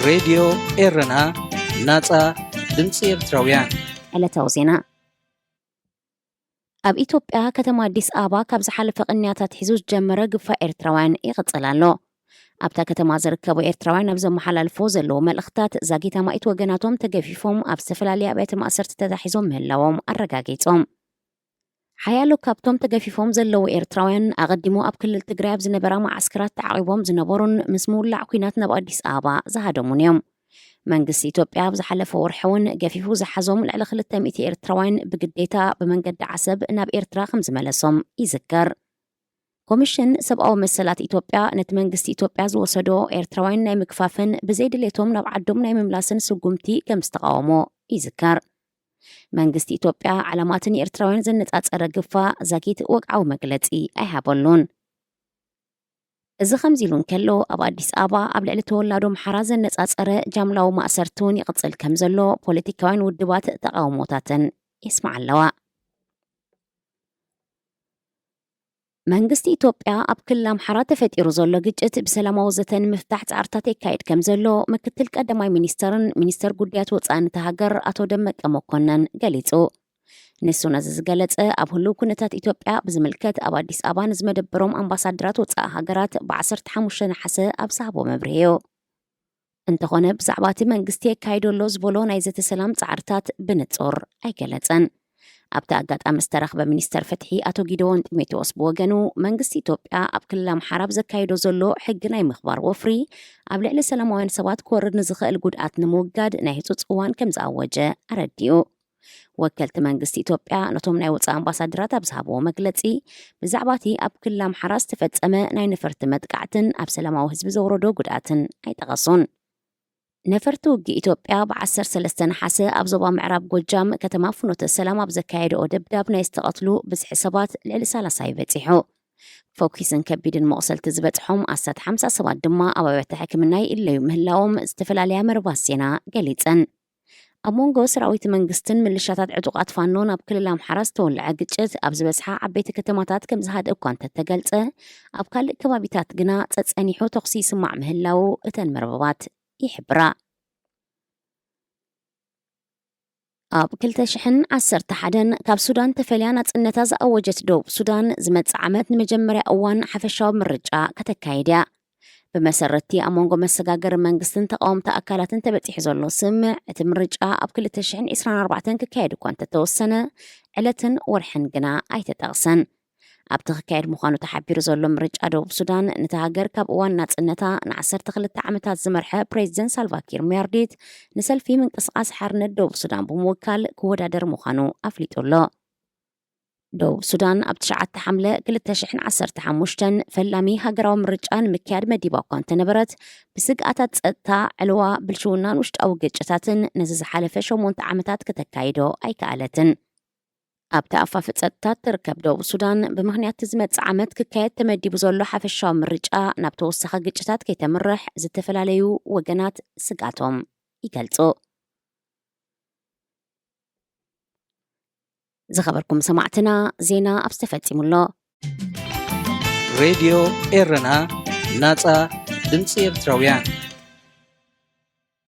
ሬድዮ ኤረና፣ ናጻ ድምጺ ኤርትራውያን። ዕለታዊ ዜና። ኣብ ኢትዮጵያ ከተማ ኣዲስ ኣበባ ካብ ዝሓለፈ ቅንያታት ሒዙ ዝጀመረ ግፋ ኤርትራውያን ይቕጽል ኣሎ። ኣብታ ከተማ ዝርከቡ ኤርትራውያን ኣብ ዘመሓላልፎ ዘለዉ መልእኽታት፣ ዛጊት ኣማኢት ወገናቶም ተገፊፎም ኣብ ዝተፈላለያ ኣብያተ ማእሰርቲ ተታሒዞም ምህላዎም ኣረጋጊጾም። ሓያሎ ካብቶም ተገፊፎም ዘለዉ ኤርትራውያን፣ ኣቐዲሙ ኣብ ክልል ትግራይ ኣብ ዝነበራ መዓስከራት ተዓቒቦም ዝነበሩን ምስ ምውላዕ ኲናት ናብ ኣዲስ ኣበባ ዝሃደሙን እዮም። መንግስቲ ኢትዮጵያ ኣብ ዝሓለፈ ወርሒ እውን ገፊፉ ዝሓዞም ልዕሊ ክልተ ሚእቲ ኤርትራውያን ብግዴታ ብመንገዲ ዓሰብ ናብ ኤርትራ ከም ዝመለሶም ይዝከር። ኮሚሽን ሰብኣዊ መሰላት ኢትዮጵያ ነቲ መንግስቲ ኢትዮጵያ ዝወሰዶ ኤርትራውያን ናይ ምግፋፍን ብዘይ ድሌቶም ናብ ዓዶም ናይ ምምላስን ስጉምቲ ከም ዝተቃወሞ ይዝከር። መንግስቲ ኢትዮጵያ፣ ዓለማትን ኤርትራውያን ዘነጻጸረ ግፋ ዛጊት ወግዓዊ መግለጺ ኣይሃበሉን። እዚ ከምዚ ኢሉ እንከሎ፣ ኣብ ኣዲስ ኣበባ ኣብ ልዕሊ ተወላዶ ኣምሓራ ዘነጻጸረ ጃምላዊ ማእሰርቲ እውን ይቕጽል ከም ዘሎ ፖለቲካውያን ውድባት ተቃውሞታተን የስምዓ ኣለዋ። መንግስቲ ኢትዮጵያ ኣብ ክልል ኣምሓራ ተፈጢሩ ዘሎ ግጭት ብሰላማዊ ዘተ ንምፍታሕ ጻዕርታት የካይድ ከም ዘሎ ምክትል ቀዳማይ ሚኒስተርን ሚኒስተር ጉዳያት ወጻኢ እታ ሃገር ኣቶ ደመቀ መኮነን ገሊጹ። ንሱ ነዚ ዝገለጸ፣ ኣብ ህሉው ኩነታት ኢትዮጵያ ብዝምልከት ኣብ ኣዲስ ኣበባ ንዝመደበሮም ኣምባሳደራት ወጻኢ ሃገራት ብ ዓሰርተ ሓሙሽተ ነሓሰ ኣብ ዝሃቦ መብርሂ እዩ። እንተኾነ፣ ብዛዕባ እቲ መንግስቲ የካይዶ ኣሎ ዝበሎ ናይ ዘተ ሰላም ጻዕርታት ብንጹር ኣይገለጸን። ኣብቲ ኣጋጣሚ ዝተረኽበ ሚኒስተር ፍትሒ ኣቶ ጊደዎን ጢሞቴዎስ ብወገኑ፣ መንግስቲ ኢትዮጵያ ኣብ ክልል ኣምሓራ ኣብ ዘካይዶ ዘሎ ሕጊ ናይ ምኽባር ወፍሪ፣ ኣብ ልዕሊ ሰላማውያን ሰባት ክወርድ ንዝኽእል ጉድኣት ንምውጋድ ናይ ህጹጽ እዋን ከም ዝኣወጀ ኣረዲኡ። ወከልቲ መንግስቲ ኢትዮጵያ ነቶም ናይ ወጻኢ ኣምባሳደራት ኣብ ዝሃብዎ መግለጺ፣ ብዛዕባ እቲ ኣብ ክልል ኣምሓራ ዝተፈጸመ ናይ ነፈርቲ መጥቃዕትን ኣብ ሰላማዊ ህዝቢ ዘውረዶ ጉድኣትን ኣይጠቐሱን። ነፈርቲ ውግእ ኢትዮጵያ ብ ዓሰርተ ሰለስተ ነሓሰ ኣብ ዞባ ምዕራብ ጎጃም ከተማ ፍኖተ ሰላም ኣብ ዘካየድኦ ደብዳብ ናይ ዝተቐትሉ ብዝሒ ሰባት ልዕሊ ሰላሳ እዩ በጺሑ። ፈኲስን ከቢድን መቑሰልቲ ዝበጽሖም ኣስታት ሓምሳ ሰባት ድማ ኣብ ኣብያተ ሕክምና ይእለዩ ምህላዎም ዝተፈላለያ መርባት ዜና ገሊጸን። ኣብ መንጎ ሰራዊት መንግስትን ምልሻታት ዕጡቓት ፋኖን ኣብ ክልል ኣምሓራ ዝተወልዐ ግጭት ኣብ ዝበዝሓ ዓበይቲ ከተማታት ከም ዝሃደ እኳ እንተተገልጸ፣ ኣብ ካልእ ከባቢታት ግና ጸጸኒሑ ተኹሲ ይስማዕ ምህላዉ እተን መርበባት ይሕብራ። ኣብ ክልተ ሽሕን ዓሰርተ ሓደን ካብ ሱዳን ተፈልያ ናጽነታ ዝኣወጀት ደቡብ ሱዳን፣ ዝመጽእ ዓመት ንመጀመርያ እዋን ሓፈሻዊ ምርጫ ከተካይድ እያ። ብመሰረት'ቲ ኣብ መንጎ መሰጋገሪ መንግስትን ተቓወምቲ ኣካላትን ተበጺሑ ዘሎ ስምምዕ፣ እቲ ምርጫ ኣብ ክልተ ሽሕን ዕስራን ኣርባዕተን ክካየድ እኳ እንተተወሰነ፣ ዕለትን ወርሕን ግና ኣይተጠቕሰን። ኣብቲ ክካየድ ምዃኑ ተሓቢሩ ዘሎ ምርጫ ደቡብ ሱዳን፣ ነታ ሃገር ካብ እዋን ናጽነታ ንዓሰርተ ክልተ ዓመታት ዝመርሐ ፕሬዚደንት ሳልቫኪር ማያርዲት፣ ንሰልፊ ምንቅስቓስ ሓርነት ደቡብ ሱዳን ብምውካል ክወዳደር ምዃኑ ኣፍሊጡ ኣሎ። ደቡብ ሱዳን ኣብ ትሽዓተ ሓምለ ክልተ ሽሕን ዓሰርተ ሓሙሽተን ፈላሚ ሃገራዊ ምርጫ ንምክያድ መዲባ እኳ እንተነበረት፣ ብስግኣታት ጸጥታ፣ ዕልዋ፣ ብልሽውናን ውሽጣዊ ግጭታትን ነዚ ዝሓለፈ ሸሞንተ ዓመታት ከተካይዶ ኣይከኣለትን። ኣብቲ ኣፋፍ ጸጥታ እትርከብ ደቡብ ሱዳን፣ ብምኽንያት ዝመጽእ ዓመት ክካየድ ተመዲቡ ዘሎ ሓፈሻዊ ምርጫ ናብ ተወሳኺ ግጭታት ከይተምርሕ ዝተፈላለዩ ወገናት ስግኣቶም ይገልጹ። ዝኸበርኩም ሰማዕትና፣ ዜና ኣብ ዝተፈጺሙ ኣሎ። ሬድዮ ኤረና፣ ናጻ ድምጺ ኤርትራውያን።